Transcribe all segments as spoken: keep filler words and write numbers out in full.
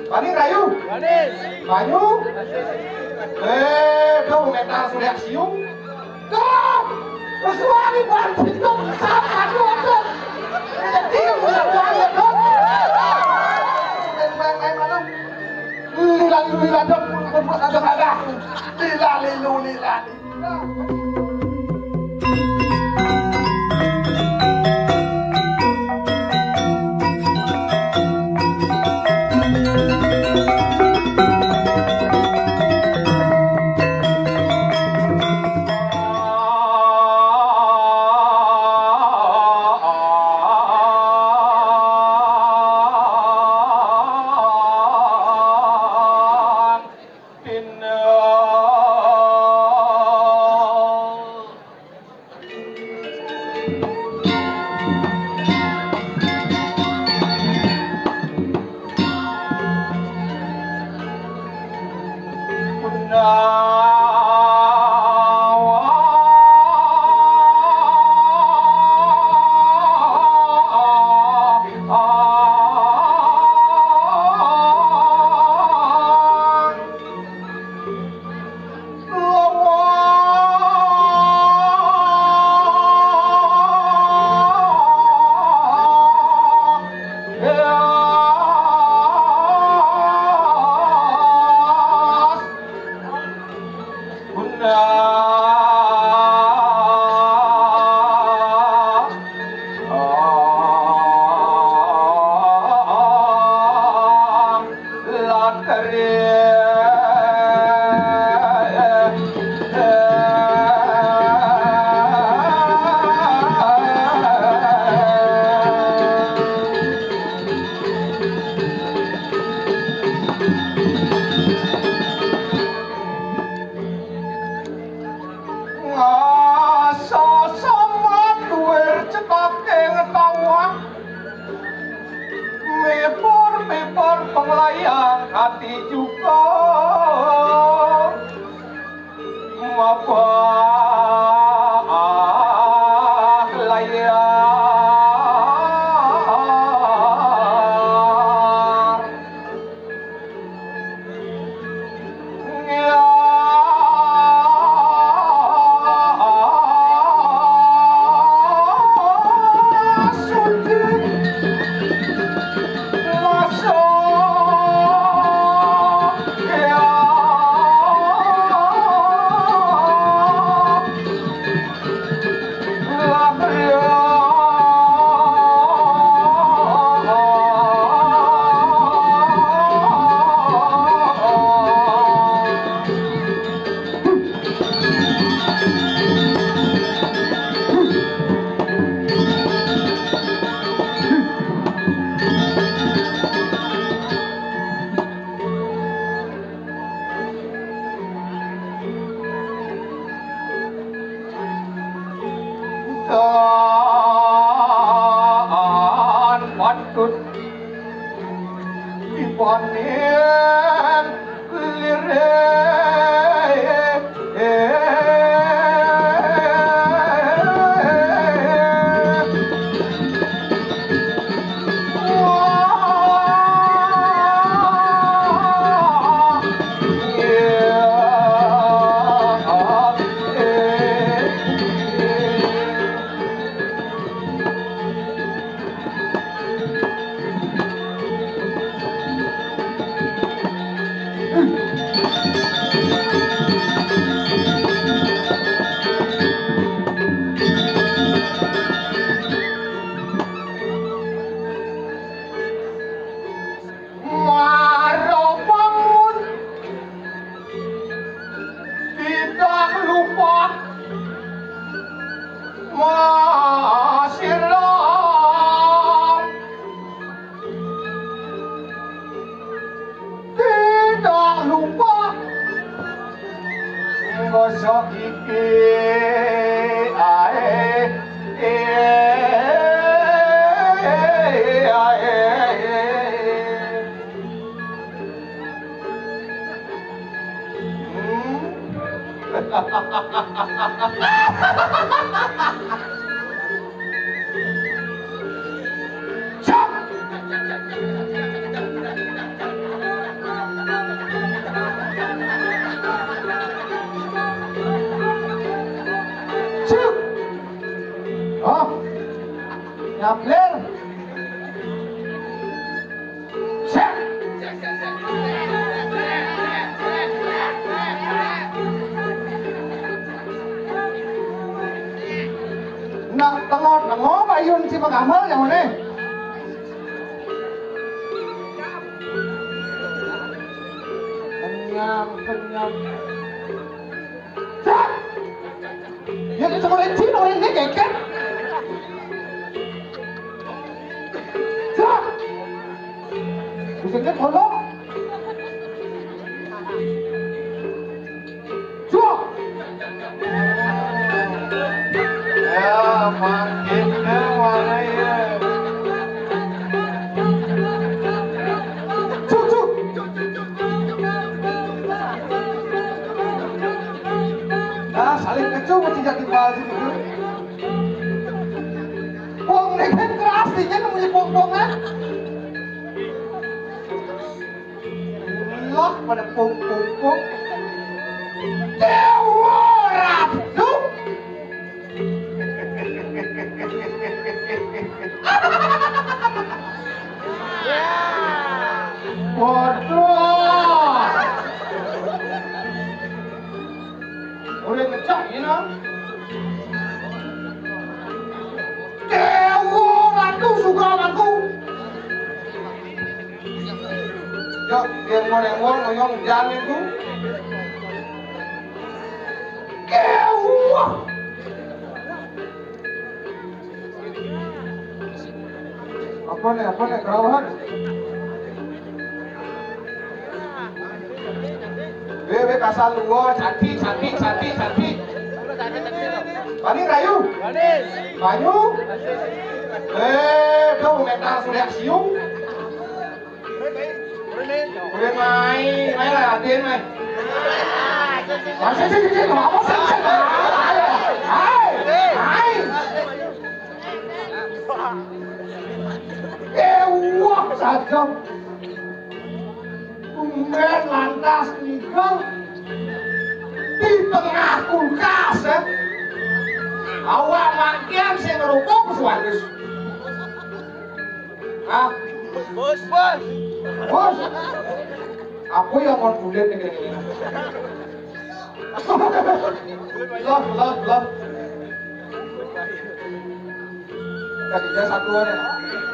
Wani rayu. Rayu. Eh, dong metal surya siu. Dong. Kesuani banci dong. Sapa dong? Jadi udah banget dong. Main, main, main, main. Lila, lila, lila, dong. Lila, lilu, lila. Ngasa sama duwer cekake ngetawa. Mepor-mepor penglayang ati juga. Mabah layang. Dan patut dibanding lirik. Maro bangun, tidak lupa masira. Tidak lupa gosok gigi ae. Hmm? Cak! Kamar yang mana? Kenyang, kenyang. Cak! Ya, ini sama Renci, sama Renci, keket. Cak! Bisa dia tolong. Cuk. Ya, makin dewasa ya. Cuk, cuk. Nah, saling kecup, tidak timbal sini. Wong ini kan keras, dia namanya pong-pongan. Lah pada pung pung pung. Dewa Ratu. Waduh. Udah ngecak ini. Dewa Ratu suka aku. Yo, biar mau nengok, ngoyong hujan itu. Kewah. Apa nih, apa nih, kerawahan? Weh, weh, kasar lu, wah, cantik, cantik, cantik, cantik. Paling rayu. Banyu. Eh, tuh, mental sudah siung. Udah main, main lah, latihan main. Masih sih, sih, apa sih? Hai, hai, hai. Eh, wah, saja. Tumben lantas nigel di tengah kulkas, ya. Awak makin sing ngerupuk suarus. Hah? Bos, bos. Bos. Aku yang mau kulit nih kayak gini. Love, love, love. Tadinya satuan ya.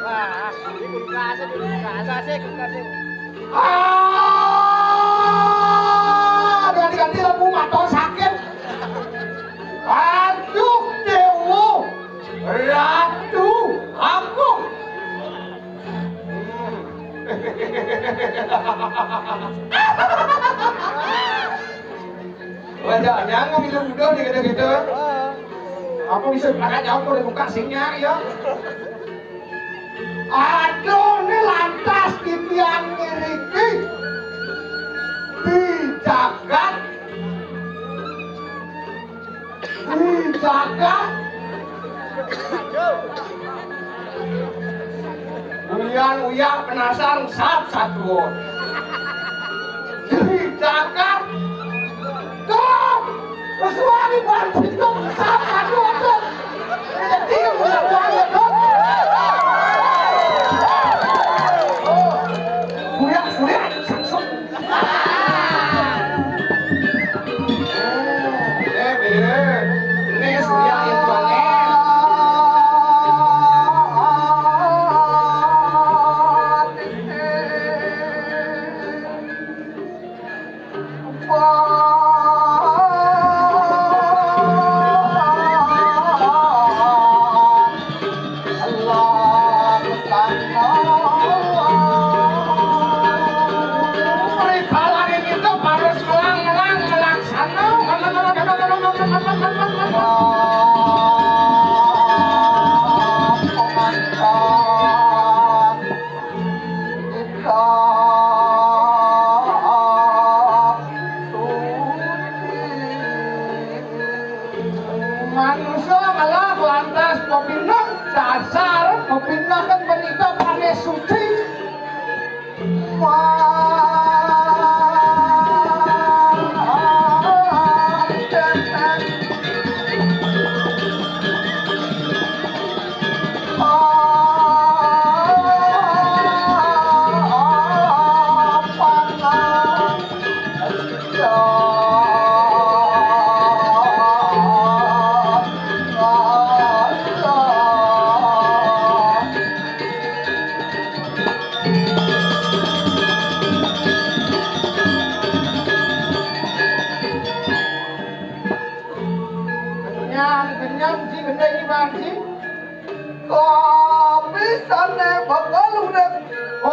Wah, ini kulkas, ini kulkas, asik, kulkas, asik. Ah, ganti-ganti lampu mata sakit. Aduh, Dewo, Ratu, Agung. Wajahnya ngambil udah di gitu-gitu. Apa bisa pakai jauh udah buka singnya ya? Aduh, ini lantas titian ngriki di jagat, di jagat. Uyan uyak penasaran sat satuan. Di jagat. Tuh, kesuani buat situ sat satuan tuh. Surya, Surya, Samsung. Eh, eh, eh. Ini Surya yang tuan, eh. Rikalaning itu harus ngelang-ngelang ngelaksana. Manusia malah lantas pepinak dasar, pepinak kan menikah pakai suci. Wah,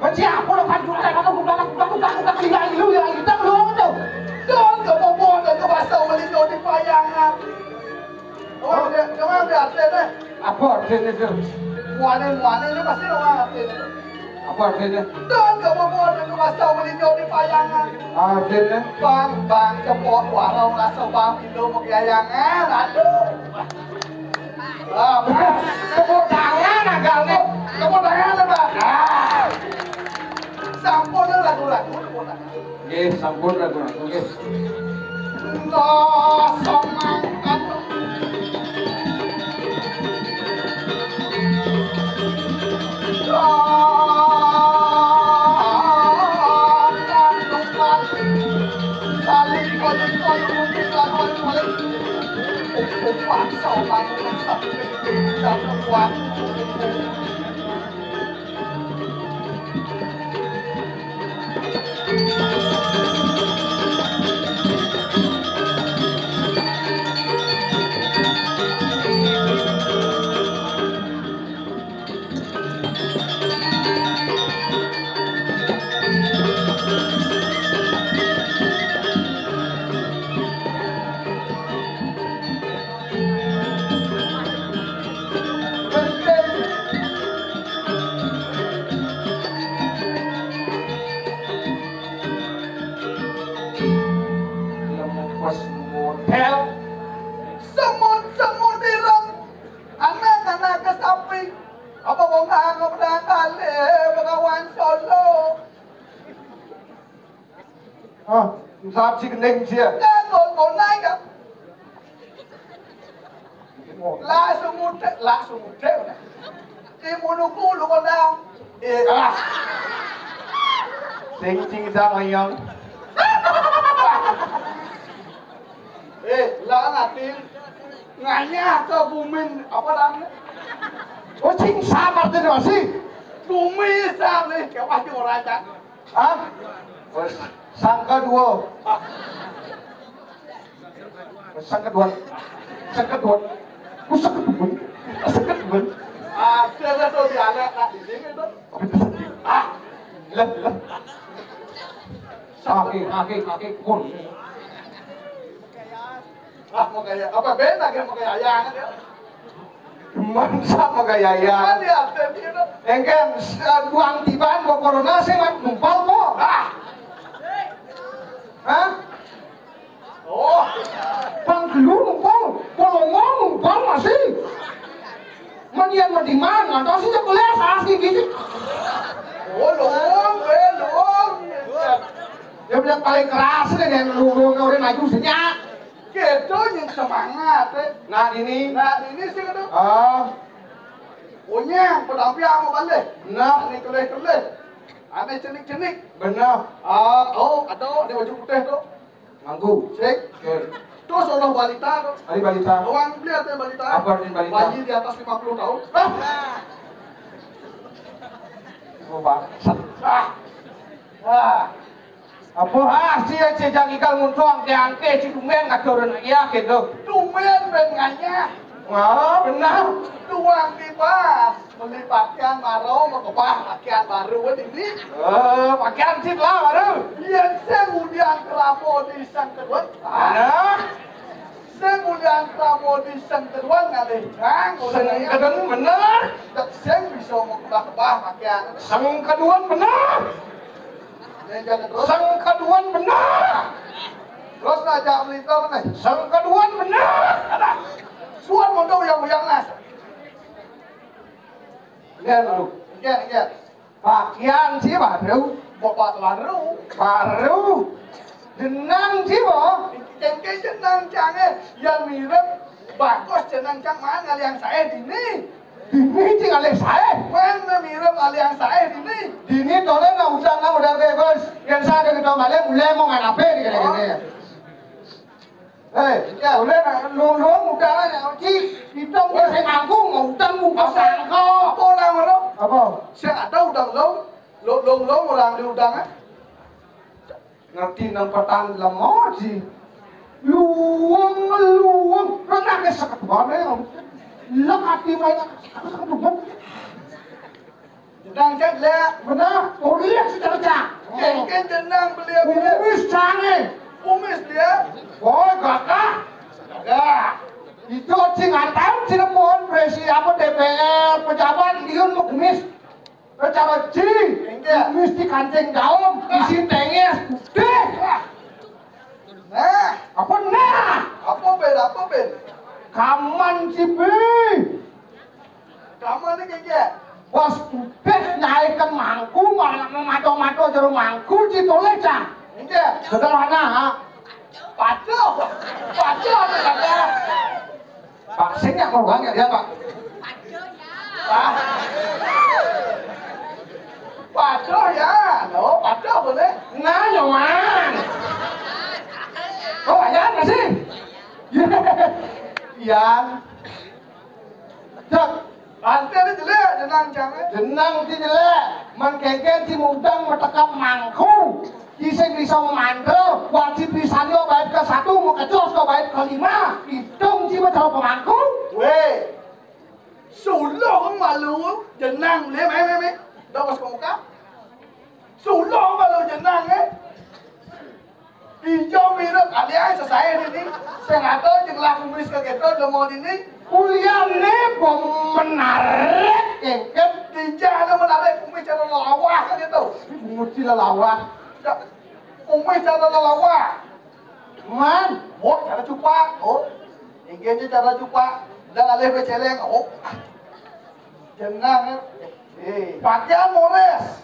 Macam apa lo kan juta kamu budak budak budak budak tidak ilu ya kita belum tu. Don ke bobo don ke basau beli don di payangan. Oh, dia, dia orang dia artis ni. Apa artis ni tu? Muane muane ni pasti orang artis ni. Apa artis ni? Don ke bobo don ke basau beli don di payangan. Artis ni? Bang bang cepok warung rasa bang pintu payangan. Aduh. Ah, tepuk tangan agak ni. Tepuk tangan lah, Pak. Ah. Sampun dah lagu-lagu, tepuk tangan. Nggih, sampun lagu-lagu nggih. Lah, semangat. Lah, tandukan. Tali kau Lemes model. Semut-semut ireng. Anak-anak ke samping. Apa wong nganggep nang kali Bengawan Solo? Ah, sap si gending sia. Kan kon kon naik ya. Langsung mudik, langsung mudik. Di munuku lu kondang. Eh, ah. Sing sing sang oyong. Eh, lah ngatin. Nganyah ke bumin apa namanya? Oh, sing sabar tuh masih. Bumi sam nih, kayak wajah orang kan. Hah? Wes, sangka dua. Wes, sangka dua. Sangka dua. Ku sangka dua. Sangka dua. Ada lah tuh dialek nak di sini tuh. Ah, lah, lah. Kaki, kaki, kaki, kun. Ah, mau kayak apa? Beda kayak mau kayak ayah kan ya? Cuman sama gaya ya. Kan ya, tapi itu. Engke, eh, buang tiban kok corona sih mat numpal kok. Ah. Hah? Oh. Pang gelu numpal, polongo numpal masih. Menian mediman, atau sih kuliah sasi gitu. Oh, dong, eh, dong. Ya udah paling keras deh yang lu lu udah maju senyak. Gitu yang semangat, eh. Nah, ini. Nah, ini sih itu. Ah. Punya, penampilan mau balik. Nah. Ini kelih-kelih. Ada cenik-cenik. Benar. Ah, oh, ada di baju putih tuh. Mangku. Sik. Betul. Terus orang balita tuh. Ada balita. Orang beli ada balita. Apa artinya balita? Bayi di atas lima puluh tahun. Ah. Oh, bangsat. Ah. Wah. Apa, ah, si, si jang ikal muncung angke-angke, si tumben ngatur anak iya gitu. Tumben ben nganyah. Ah, benar. Tuang di pas, beli pakaian baru, mau kebah pakaian baru ini. Eh, pakaian sih lah baru. Yen sing udian keramo di sang kedua. Benar. Sing udian keramo di sang kedua ngalih jang. Sing kedua benar. Dek sing bisa mau kebah-kebah pakaian. Sing kedua benar. Sengkeduan benar. Terus ngajak melintir nih. Sengkeduan benar. Ada. Suan mondok yang uyang nas. Lihat lu. Lihat, lihat. Pakaian sih baru. Bapak baru. Baru. Jenang sih boh. Cengke jenang cange. Yang mirip bagus jenang cang mana yang saya dini. Dini cing alih sae. Mana mirip alih yang sae dini? Dini tole na udang na udang ke bos. Yang saya ada kita balik mulai mau nganape di kene kene. Eh, ya udah na lung lung udang na uci. Kita udah saya ngangkung mau udang buka sangko. Apa orang mana? Apa? Saya ada udang lung, lung lung lung orang di udang ah. Ngerti nang petang lemot sih. Luwung, luwung, renang ke sekeduan ya. Lek ati main sekeduan. Jenang cek lek. Benar, kuliah secara cak. Mungkin jenang beli beli. Kumis cange. Kumis dia. Boy gagah. Gagah. Itu cing antam Cirebon, presi apa D P R, pejabat, liun mau kumis. Cara ci, mesti kancing daun, isi tenges, putih. Nah, apa nah? Apa ben? Apa ben? Kaman cipi. Kaman ini kayak bos putih nyairkan mangku, malah memato-mato jeruk mangku, citoleh cang. Enggak. Sederhana, ha? Patuh. Patuh apa kagak? Pak, sing ya, mau banget ya, Pak. Pak. Patuh ya, no, patuh boleh. Nah, nyaman. Yan. Cek. Ante né jelék jenang cangé. Jenang ci jelék. Mén kénkén ci mudang matekap mangku. Ci sing bisa mantra, wajib pisan yo bait ke satu, makejos ke bait ke lima. Itung ci mah cara pemangku. Wéh. Suluh malu jenang lé, mé, mé, mé. Dong pas pemuka. Suluh malu jenang, eh. Ijo mirip alian sesaé dini. Sing ada jeung lah kumis ka kéto, lemo dini. Kuliahné menarik, kénkén. Dijana menarik, kumis cara lelawah ka kéto. Nguci lelawah. Ya. Kumis cara lelawah. Man, oh, cara cupak. Oh. Inggih cara cupak. Dan alih becéléng. Oh. Jenang, eh. Eh, pakaian mores.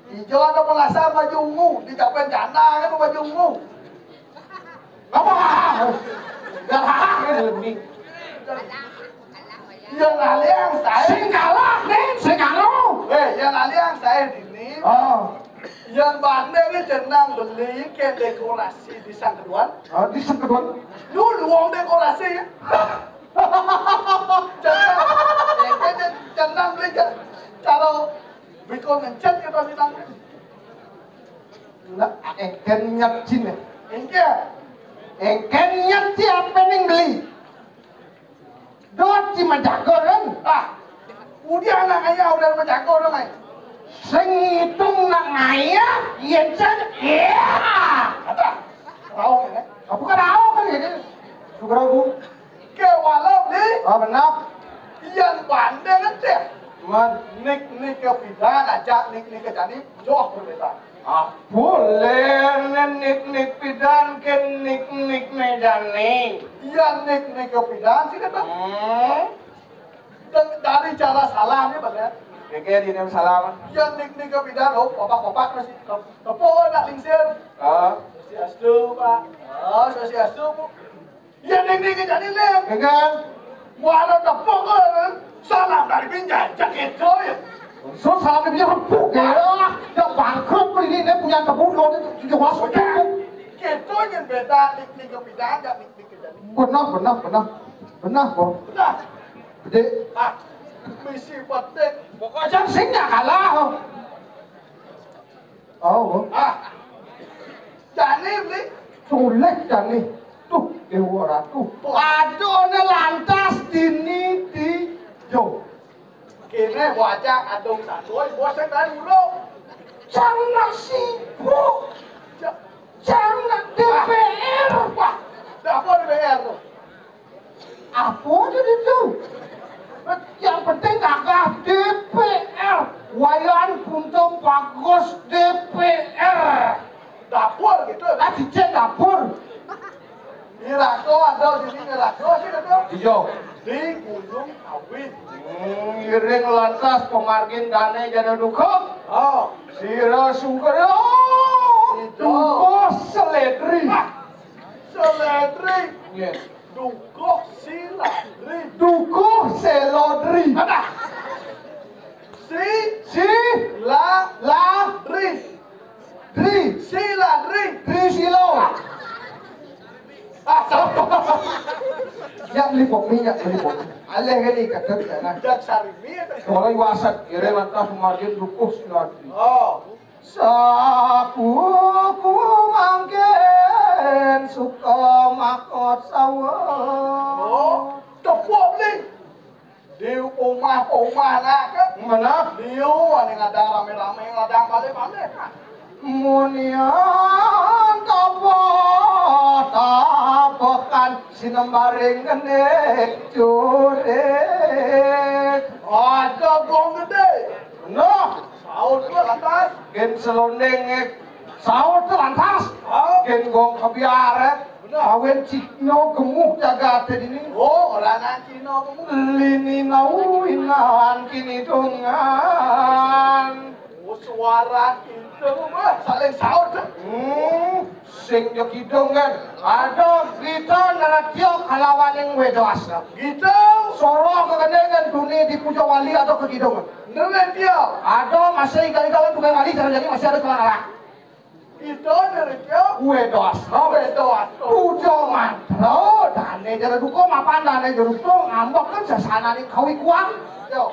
Ijo ada melasar baju ungu, dicapain janda kan baju ungu. Apa? Enggak, ini. Yang alian saé. Sing kalah, Ning, sing anu. Eh, yang alian saé dini. Oh. Yang bandé né jenang beli ke dekorasi di sangkeduan. Oh, di sangkeduan. Dulu wong dekorasi ya. Jenang, eh, jenang beli ke cara bikon ngencet gitu sih nang. Nah, éngkén nyet cin ya. Éngkén. Éngkén nyet ci apa ning beli? Dot ci majago kan? Ah, udah anak ayah udah majago dong, ay. Sing ngitung nak ngayah, yén cen, iya. Kata, tahu ya? Apa kan tahu kan gitu? Sugra bu. Ke walau di. Ah, benar. Yang bandé kan deh. Man. Nik-nik ke pidan aja, nik-nik ke jani, jauh berbeda. Ah, boleh né nik-nik pidan ke nik-nik né jani. Iya, nik-nik ke pidan sih kata. Hmm. Dan dari cara salamnya benar. Oke, di nem salam. Iya, nik-nik ke pidan, oh, bapak-bapak masih tep-, tepuk nak lingsir. Ah. Swastiastu, Pak. Oh, swastiastu, Bu. Iya, ning, ning, jadi, ning. Ya kan? Wah, ada tepuk, kan? Salam dari pinjai, cek itu, ya. So, salam dari pinjai, tepuk, ya. Ya, bangkrut, ini, ini punya tepuk, lo, ini tujuh belas tepuk. Gitu, yang beda, ning, ning, kepindahan, nggak, ning, ning, kejadian. Benar, benar, benar. Benar, Bos. Benar. Gede. Ah, misi penting. Pokoknya sing nggak kalah. Oh. Ah. Jani, Bli. Sulit, jani. Tuh, Dewa Ratu. Aduh, ini lantas dini di jo. Kene wajah adung satu, bos saya tahu dulu. Jangan sibuk. Ja-, jangan D P R. Wah, dapur D P R tuh. Apa aja itu? Yang penting gagah D P R. Wayan Kunto Bagus D P R. Dapur gitu. Ah, cicing dapur. Nirako ada sini, nirako sih ada. Iya. Di Gunung Kawi. Hmm, ngiring lantas pemargin dane jana duka. Oh. Sira sungkara. Itu. Dukuh seledri. Ah, seledri. Nggih. Dukuh siladri. Dukuh selodri. Ada. Si. Si. La. La. Ri. Dri. Siladri. Dri silo. Ah, salah. Ya beli kopi, ya beli kopi. Alih kali kata kita nah. Jak sarimi. Kalau iwasan, kira lantas pemargin dukuh siladri. Oh. Sapuku mangkin suka makot sawa. Oh, tepuk ni. Di omah-omah nak. Mana? Di ane ngadang rame-rame, ngadang balik-balik. Munian tapa tapakan sinembaring kenik curik. Ada gong gede. Nah. Saut tuh lantas. Gen selondeng, eh. Saut tuh lantas. Oh. Gen gong kebiar, eh. Benar. Kawin Cino gemuh jagat dini. Oh, orang Cino gemuh. Lini nauinan kini dongan. Oh, suara itu, wah, saling saut, eh. Hmm. Sing ja kidung kan. Aduh, kita neratio kalawaning wedo asrep. Gitu. Soro kekendengan duni di Puja Wali atau kekidungan. Neratio. Aduh, masih igal-igalan tukang wali, jangan jadi masih ada kalah-kalah. Kita neratio. Kuwe dos, kuwe dos. Puja mantra, dane jero duka mapan dane jero duka ngambek kan sesananing kawi kuwang. Yo.